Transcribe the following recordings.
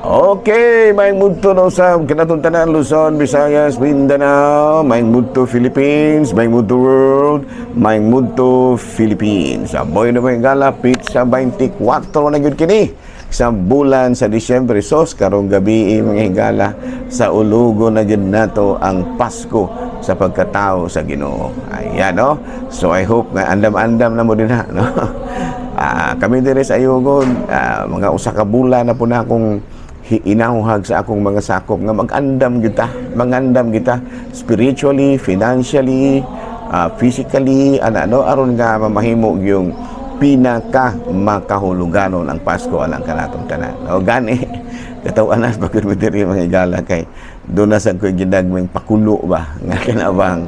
Okay, maayong budto no sa kanatong tanan, Luzon, Visayas, Mindanao, maayong budto Philippines, maayong budto world, maayong budto Philippines. Aboy na mga higala, petsa 24 na gyud kini sa bulan sa Disyembre. Sos, karong gabi, mga higala, sa ulugo na gyud nato ang Pasko sa pagkatao sa Ginoo. Ayan, no? So I hope nga andam-andam na mo din ha, no? Kami diri sa Ayugon, mga 1 ka bulan na po na akong inahuhag sa akong mga sakop nga mag-andam kita, mangandam kita spiritually, financially, physically, ana no, aron nga mamahimo yung pinaka makahuluganon ang Pasko alang kanatong tanan. O gani, katawanan pa gud mo diri, mga higala, kay doon na sa ko'y ginagmay pakulo ba nga kanabang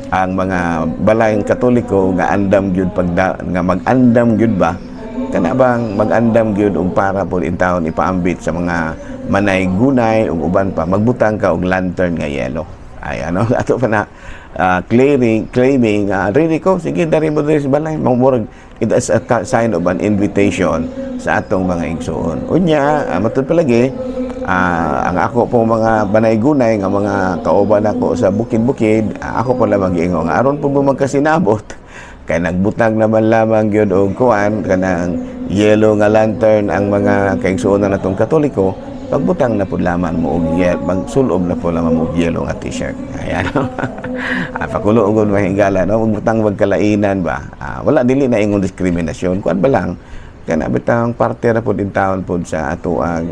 ang mga balayng Katoliko nga andam gyud pagda nga mag-andam gyud ba, kana bang mag-andam gyud og para pod intawon ipaambit sa mga manay-gunay ug uban pa, magbutang ka og lantern nga yellow. Ay ano ato pa na clearing claiming ready ko, sige, dari mo diri sa balay. Murag it is a sign of an invitation sa atong mga igsoon. Unya, matud palagi, ang ako po mga banay-gunay nga mga kauban ako sa bukid-bukid, ako po lamang giingon nga aron po mo magkasinabot kay nagbutang naman lamang gyud og kuan kanang yellow nga lantern ang mga kaigsuonan natong Katoliko, pagbutang na pud lamang mo og magsulob na po lamang mo og yellow nga T-shirt. Ayan. Pakulo og mga higala, no, magbutang magkalainan ba. Wala, dili na ingon diskriminasyon, kuan ba lang, kana bitang parte ra pud in town pud sa ato ang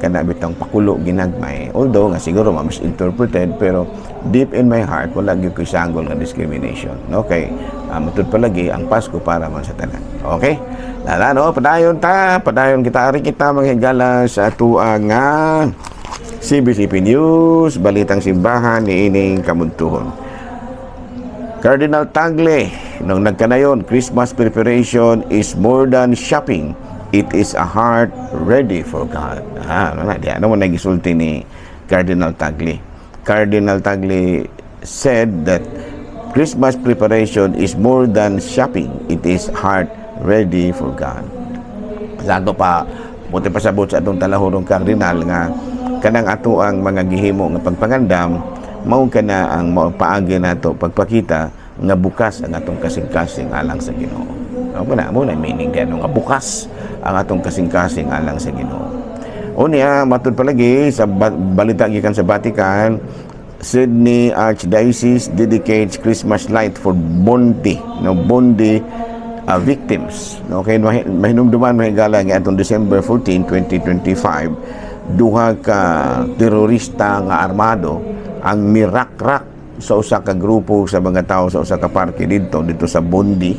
kana bitang pakulo ginagmay, although nga siguro ma-misinterpreted, pero deep in my heart wala gyud ko'y sanggol nga discrimination, no, kay matud palagi ang Pasko para man sa tanan. Okay, lala no, padayon ta, padayon kita, ari kita, mga higala, sa atuang nga CBCP News, Balitang Simbahan niining kamuntuhon. Cardinal Tagle, nung nagkanayon, "Christmas preparation is more than shopping. It is a heart ready for God." Ah, ano na, di, ano mo nagisulti ni Cardinal Tagle? Cardinal Tagle said that Christmas preparation is more than shopping. It is heart ready for God. Sa ato pa, buti pasabot sa atong talahurong kardinal nga kanang ato ang mga gihimo nga pagpangandam mao kana ang mao paagi nato pagpakita nga bukas ang atong kasing-kasing alang sa Ginoo. Mao na meaning gano nga bukas ang atong kasing-kasing alang sa Ginoo. Unya, matud palagi sa balita gikan sa Vatican, Sydney Archdiocese dedicates Christmas light for Bondi, no, Bondi victims. No, kay mahinumduman, mga higala, nga atong December 14, 2025, duha ka terorista nga armado ang mirakrak sa usa ka grupo sa mga tao sa usa ka parke didto dito sa Bondi,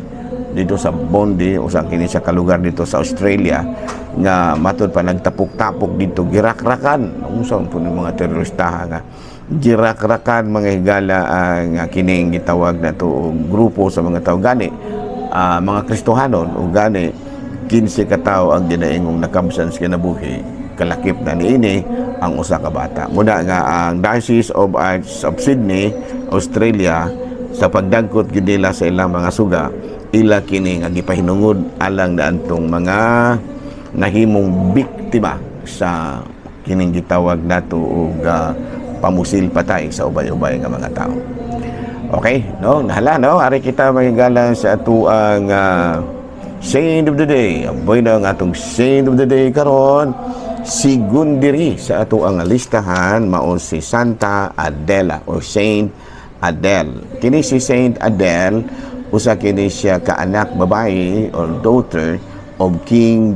usa kini sa kalugar dito sa Australia nga matud pa nagtapok-tapok dito, girakrakan. Unsa po ng mga terorista nga girakrakan, mga higala, ang kining gitawag na to og grupo sa mga tao, gani mga Kristohanon, ug gani 15 ka tawo ang ginaingong nakamsan sa kinabuhi, kalakip na niini ang usa ka bata. Muna nga ang Diocese of Arts of Sydney, Australia, sa pagdagkot gyud nila sa ilang mga suga, ila kini nga gipahinungod alang naantong mga nahimong biktima sa kining gitawag nato og pamusil patay sa ubay-ubay nga mga tao. Okay, no? Nahala, no? Ari kita, mga higala, sa atuang Saint of the Day. Aboy na ang atong Saint of the Day karon. Sigun diri sa atuang listahan, mao si Santa Adela or Saint Adele. Kini si Saint Adele, usa kini siya kaanak babae or daughter of King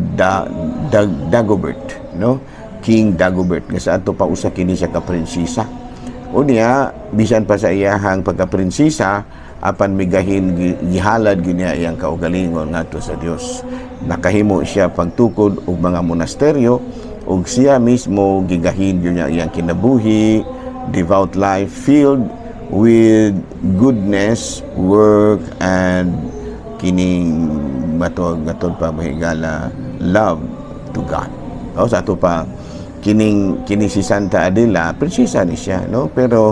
Dagobert, no? King Dagobert nga sa ato pa usa kini siya ka prinsesa. Unya, bisan pa sa iyahang pagka-prinsesa, apan migahin gihalad gyud niya iyang kaugalingon ngadto sa Dios. Nakahimo siya pagtukod og mga monasteryo ug siya mismo gigahin gyud niya iyang kinabuhi, devout life filled with goodness, work and kining matog gatod pa, mga higala, love to God. O sa ato pa kining kini si Santa Adela, prinsesa ni siya, no, pero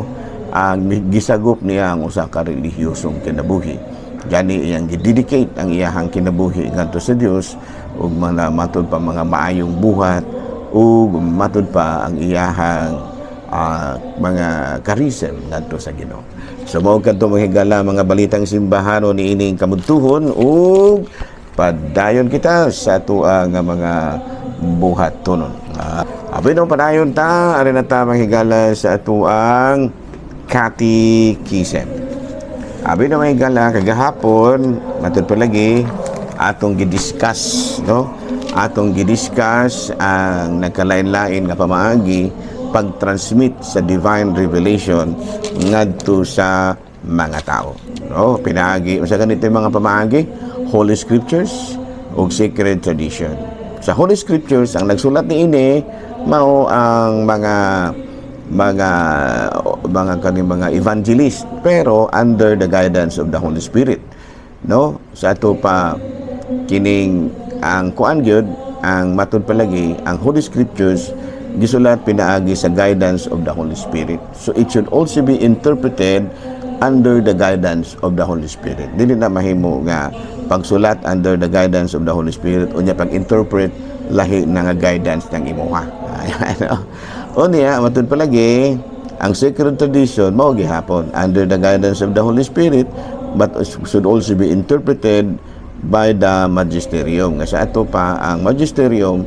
ang gisagop niya ang usa ka relihiyosong kinabuhi. Gani iyang gidedicate ang iyahang kinabuhi ngadto sa Dios ug mga matud pa mga maayong buhat. Ug matud pa ang iyahang mga charism ngadto sa Ginoo. So mao kadto, mga higala, mga balitang simbahano niining kamudtuhon ug padayon kita sa atoang nga mga buhatonon. Abi no padayon ta, ari na ta, mga higala, sa atoang catechism. Abi na, mga higala, kagahapon, matud palagi, atong gidiscuss, no? Atong gidiscuss ang nagkalain-lain nga pamaagi pag-transmit sa divine revelation ngadto sa mga tao. No? Pinaagi, sa ganito yung mga pamaagi, Holy Scriptures ug sacred tradition. Sa Holy Scriptures, ang nagsulat niini mao ang mga kaning mga evangelist, pero under the guidance of the Holy Spirit, no? Sa ato pa, kining ang kuan gyud, ang matud palagi, ang Holy Scriptures gisulat pinaagi sa guidance of the Holy Spirit, so it should also be interpreted under the guidance of the Holy Spirit. Dili na mahimo nga pagsulat under the guidance of the Holy Spirit, unya pag-interpret lahi na nga guidance ng imuha. Ano? Unya, matud palagi, ang sacred tradition mao gihapon under the guidance of the Holy Spirit, but should also be interpreted by the magisterium. Nga sa ato pa, ang magisterium,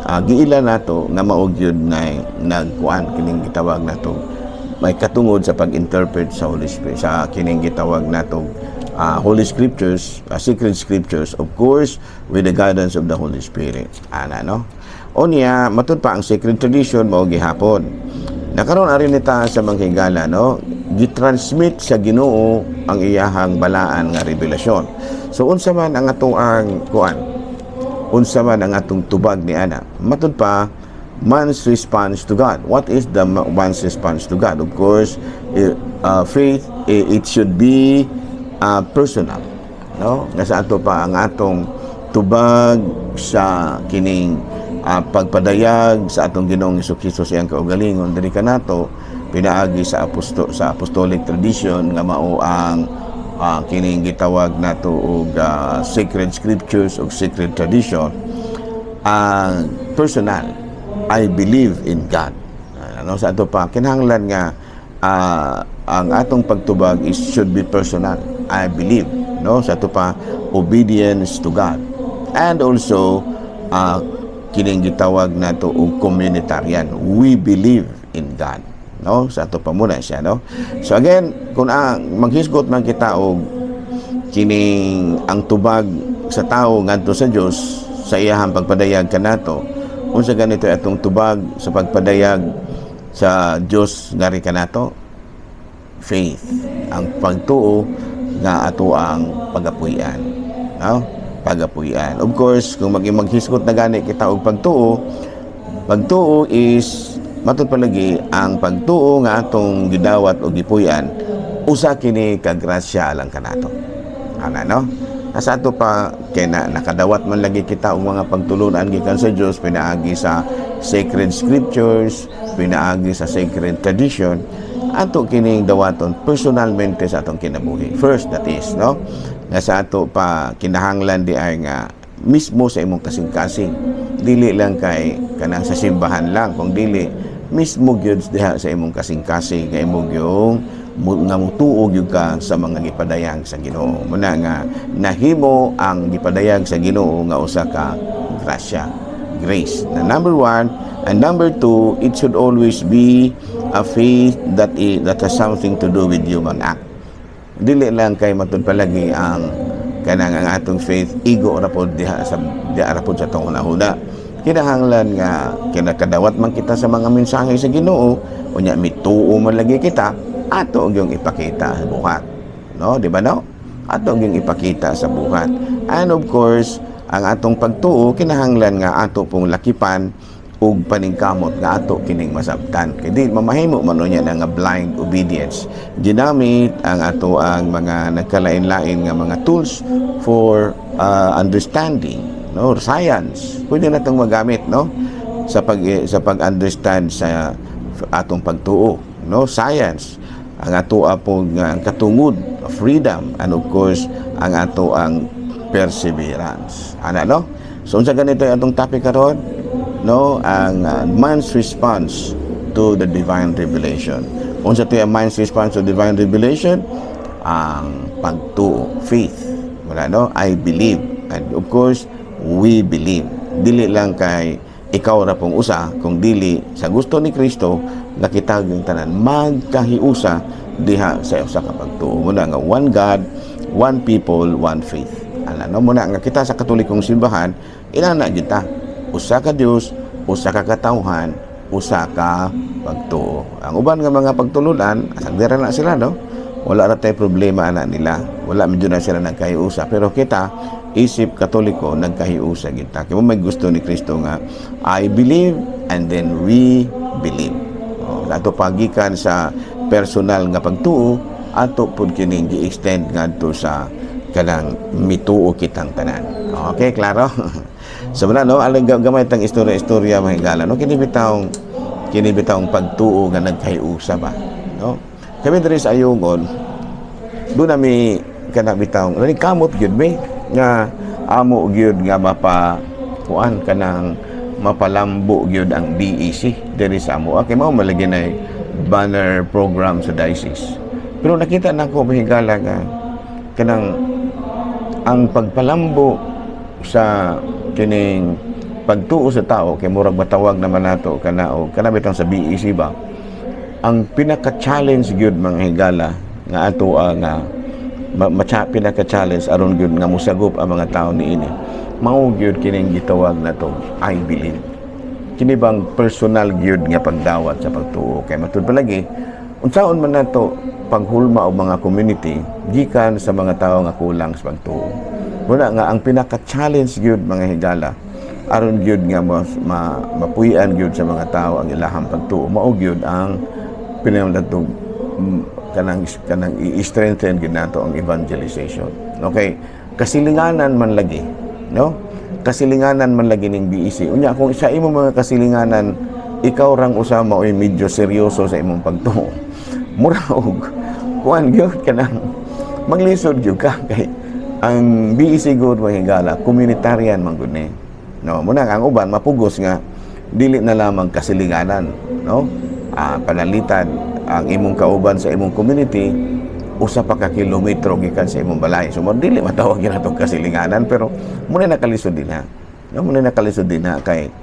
giila nato nga mao gyud na nagkuan kining gitawag nato may katungod sa pag-interpret sa Holy Spirit, sa kining gitawag nato Holy Scriptures, sacred scriptures, of course with the guidance of the Holy Spirit. Ana, no? Unya, matud pa, ang sacred tradition mao gihapon. Nakaron ari nita sa mga higala, no? Gitransmit sa Ginoo ang iyahang balaan nga revelasyon. So unsa man ang atong ang kuan? Unsa man ang atong tubag ni ana? Matud pa, man's response to God. What is the man's response to God? Of course, faith, it should be personal. No? Nga sa ato pa, ang atong tubag sa kining pagpadayag sa atong Ginoong Hesus sa iyang kaugalingon diri kanato pinaagi sa apostolic tradition nga mao ang kining gitawag nato og sacred scriptures ug sacred tradition, ang personal, I believe in God. Ano, sa ato pa, kinahanglan nga ang atong pagtubag is should be personal. I believe, no? Sa ato pa, obedience to God and also kining gitawag nato og communitarian. We believe in God, no? Sa ato pa muna siya, no? So again, kung ang maghisgot man kita og kining ang tubag sa tao ngadto sa Dios sa iyahang pagpadayag kanato, unsa ganito atong tubag sa pagpadayag sa Dios ngari kanato? Faith, ang pagtuo nga ato ang pagapuy-an, no? Pagapuy-an. Of course, kung maghisgot na gani kita og pagtuo, pagtuo is matud palagi, ang pagtuo nga atong gidawat o gipuy-an, usa kini ka grasya alang kanato. Ana, no? Sa ato pa, kay na, nakadawat man lagi kita og mga pagtulunan gikan sa Dios pinaagi sa sacred scriptures, pinaagi sa sacred tradition, ato kining dawaton personalmente sa atong kinabuhi. First, that is, no? Nga sa ato pa, kinahanglan di ay nga mismo sa imong kasing-kasing. Dili lang kay kanang sa simbahan lang, kung dili mismo gyud diha sa imong kasing-kasing nga imong yung nga mutuo gyud ka sa mga gipadayag sa Ginoo. Muna nga nahimo ang gipadayag sa Ginoo nga usa ka grasya, grace. Na number one, and number two, it should always be a faith that has something to do with human act. Dili lang kay matud palagi ang kanang ang atong faith igo ra pod diha sa diha ra pod sa atong hunahuna. Kinahanglan nga kinakadawat man kita sa mga mensahe sa Ginoo, unya mituo man lagi kita, ato gyung ipakita sa buhat. No, di ba, no? Ato gyung ipakita sa buhat. And of course, ang atong pagtuo kinahanglan nga ato pong lakipan ug paningkamot nga ato kining masabtan, kay di mamahimo man unya na nga blind obedience. Ginamit ang ato ang mga nagkalain-lain nga mga tools for understanding, no? Science, pwede na itong magamit, no, sa pag-understand sa atong pagtuo, no? Science, ang ato po nga katungod, freedom, and of course ang ato ang perseverance. Ana, no? So unsa ganito yung atong topic karon? no, ang man's response to the divine revelation. Unsa to ang man's response to divine revelation? Ang pagtuo, faith. Wala, no? I believe. And of course, we believe. Dili lang kay ikaw ra pong usa, kung dili sa gusto ni Kristo nga kita yung tanan magkahiusa diha sa usa ka pagtuo. Muna nga one God, one people, one faith. Ala, no? Muna nga kita sa Katolikong simbahan, inana kita. Usa ka Dios, usa ka katawhan, usa ka pagtuo. Ang uban nga mga pagtulunan, asagdira na sila, no? Wala ra tay problema ana nila. Wala medyo na sila nagkahiusa. Pero kita, isip Katoliko, nagkahiusa kita. Kaya may gusto ni Kristo nga, I believe and then we believe. Oh, ato pagikan sa personal nga pagtuo, ato pud kining gi-extend ngadto sa kanang mituo kitang tanan. Okay, klaro? So wala, no, alang gamay tang istorya-istorya, mga higala, no? Kini bitawng pagtuo nga nagkahiusa ba, no? Kami diri sa Ayungon, doon nami kana bitawng nani kamot gyud mi nga amo gyud nga mapa kuan kanang mapalambo gyud ang BEC diri sa amo. Kay mao malagi na banner program sa diocese. Pero nakita nako, mga higala, nga kanang ang pagpalambo sa kining pagtuo sa tao kay murag matawag naman nato kana o kana bitang sa BEC ba, ang pinaka-challenge gyud, mga higala, nga ato nga pinaka-challenge aron gyud nga mosagop ang mga tao niini, mao gyud kining gitawag nato I believe, kini bang personal gyud nga pagdawat sa pagtuo. Kay matud palagi, unsaon man nato paghulma og mga community gikan sa mga tawo nga kulang sa pagtuo? Wala nga ang pinaka-challenge gyud, mga higala, aron gyud nga mas mapuy-an gyud sa mga tao ang ilahang pagtuo, mao gyud ang pinamalatog kanang i-strengthen gyud nato ang evangelization. Okay, kasilinganan man lagi, no? Kasilinganan man lagi ning BEC. Unya kung sa imong mga kasilinganan, ikaw rang usa mao'y medyo seryoso sa imong pagtuo, mura og kuan gyud, kanang maglisod gyud ka, kay ang BEC gud, mga higala, communitarian man gud ni, no? Muna ang uban mapugos nga dili na lamang kasilinganan, no? Panalitan ang imong kauban sa imong community usa pa ka kilometro gikan sa imong balay. So mo dili matawag gyud atong kasilinganan, pero muna nakalisod din ha, no? Muna nakalisod din ha, kay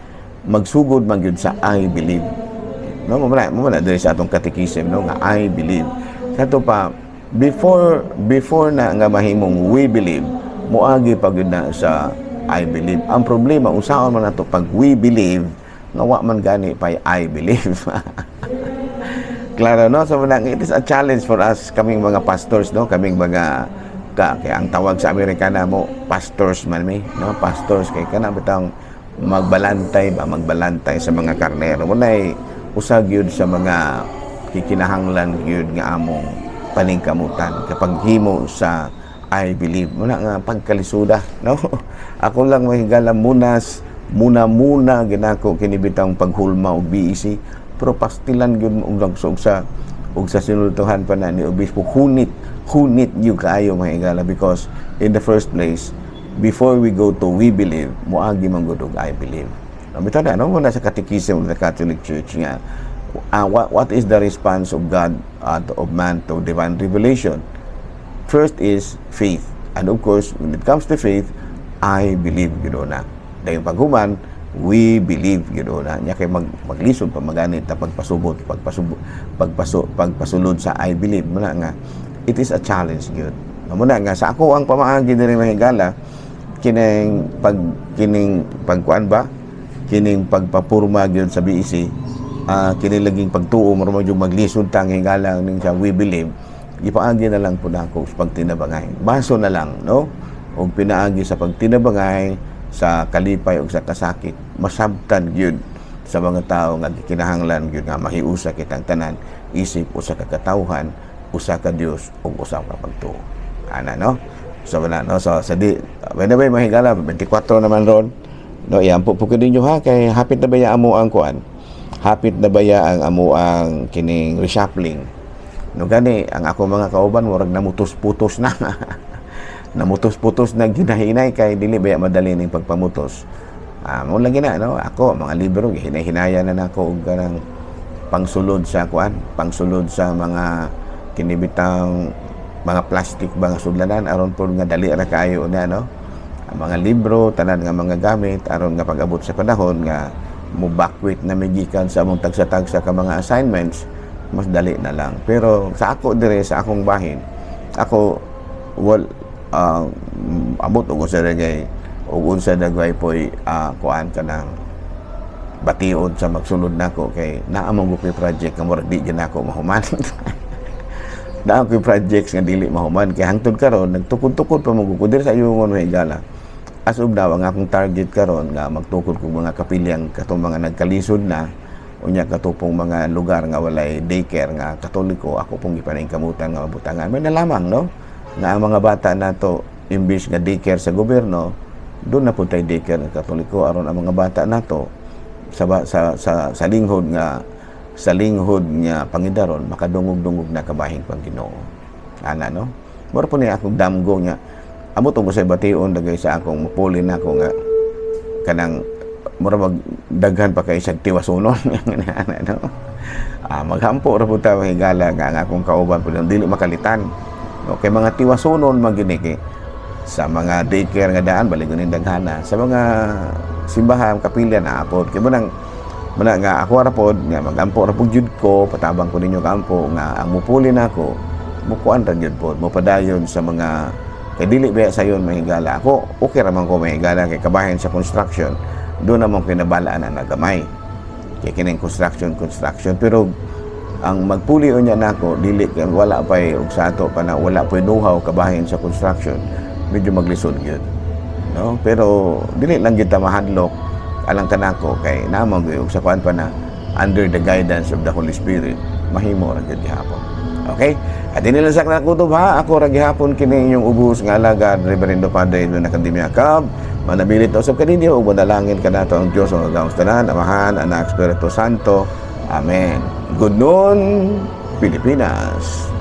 magsugod man gyud sa I believe, no? Mo na diri sa atong catechism, no, nga I believe. Kato pa before na nga mahimong we believe, moagi pa gyud na sa I believe. Ang problema, unsaon man nato pag we believe nga wa man gani pay I believe? Klaro, no? So manang it is a challenge for us, kaming mga pastors, no? Kaming mga ka kay ang tawag sa Amerikana mo pastors man mi, no? Pastors kay kana bitang magbalantay ba, magbalantay sa mga karnero. Munay usa gyud sa mga kikinahanglan gyud nga among paningkamutan kapag himo sa I believe. Muna nga pagkalisuda, no? Ako lang, mahigala, munas muna muna ginako kini bitang paghulma og BEC, pero pastilan gyud og og sa sinultuhan pa na ni obispo, hunit hunit gyud kaayo, mga higala, because in the first place, before we go to we believe, moagi man gud og I believe. No, bitaw na, no, muna sa Catechism of the Catholic Church nga what is the response of God, of man to divine revelation? First is faith. And of course, when it comes to faith, I believe gyud na. Dahil paghuman, we believe gyud na. Nya kay maglisod pa maganit ta pagpasubot, pagpasubo, pagpasulod sa I believe. Muna nga it is a challenge gyud. Muna nga sa ako ang pamaagi diri, mga higala, kining pagkuan ba, kining pagpapurma gyud sa BEC, kini laging pagtuo mo mo maglisod tang higala ning sa we believe, gipaagi na lang po nako sa pagtinabangay, baso na lang, no, og pinaagi sa pagtinabangay, sa kalipay ug sa kasakit, masabtan gyud sa mga tao nga gikinahanglan gyud nga mahiusa kitang tanan isip usa ka katawhan, usa ka Dios ug usa ka pagtuo ana, no? So wala, no? So sa di, by the way, mga higala, 24 naman ron, no? Iampo po ninyo ha, kay hapit na baya amo ang kuan, hapit na baya ang amo ang kining reshuffling, no? Gani ang ako mga kauban murag namutos-putos na, namutos-putos na ginahinay, kay dili baya madali ning pagpamutos. Mo lagi na, no? Ako, mga libro, hinahinaya na nako og kanang pangsulod sa kuan, pangsulod sa mga kinibitang mga plastic ba nga sudlanan aron pod nga dali ra kaayo na, no? Ang mga libro, tanan nga mga gamit aron nga pag-abot sa panahon nga mubakwit na migikan sa among tagsa-tagsa ka mga assignments, mas dali na lang. Pero sa ako dire sa akong bahin, ako wal abot og unsa dagay og unsa dagay poy kuan kanang bation sa magsulod nako kay naa man ko'y project nga murag di gyud nako mahuman. Naa ko'y projects nga dili mahuman kay hangtod karon nagtukod-tukod pa mo ko diri sa Ayungon, mga higala. As of now, ang akong target karon nga magtukod kog mga kapilyang katong mga nagkalisod na, unya katupong mga lugar nga walay daycare nga Katoliko, ako pong gipaningkamutan nga mabutangan. May na lamang, no, nga ang mga bata nato, imbis nga daycare sa gobyerno, doon na po tayo daycare ng Katoliko aron ang mga bata nato sa ba- sa linghod nga pangidaron makadungog-dungog na kabahing pang Ginoo ana, no? Mura po niya akong damgo nga amot ko sa bation dagay sa akong mupuli na ako nga kanang mura mag daghan pa kay siyag tiwasunon ana, no? Maghampo ra pud ta, higala, nga ang akong kauban pud dili makalitan, no? Kay mga tiwasunon man gyud ni kay sa mga daycare nga daan baligon ning daghana sa mga simbahan, kapilya na apod kay manang mana nga ako ra pod nga magampo ra pud jud ko, patabang ko ninyo kampo nga ang mupuli nako mukuan ra gyud pod mopadayon sa mga kay dili ba sayon, mahigala. Ako okay ra man ko, mahigala, kay kabahin sa construction doon naman kinabalaan na nagamay kay kining construction construction, pero ang magpuli unya nako dili kay wala pay og sa ato pa na wala pay know-how kabahin sa construction, medyo maglisod gyud, no? Pero dili lang gyud ta mahadlok alang kanako kay naman gyud sa kuan pa na under the guidance of the Holy Spirit mahimo ra gyud gihapon. Okay, at dinhi lang sa kutob ha. Ako ra gihapon kini inyong ubos nga alagad, Reverendo Padre Edwin Academia Cab. Manabilit na usab kaninyo ug manalangin kanato ang Dios ang gagawang tanan, Amahan, Anak, Espiritu Santo. Amen. Good noon, Pilipinas.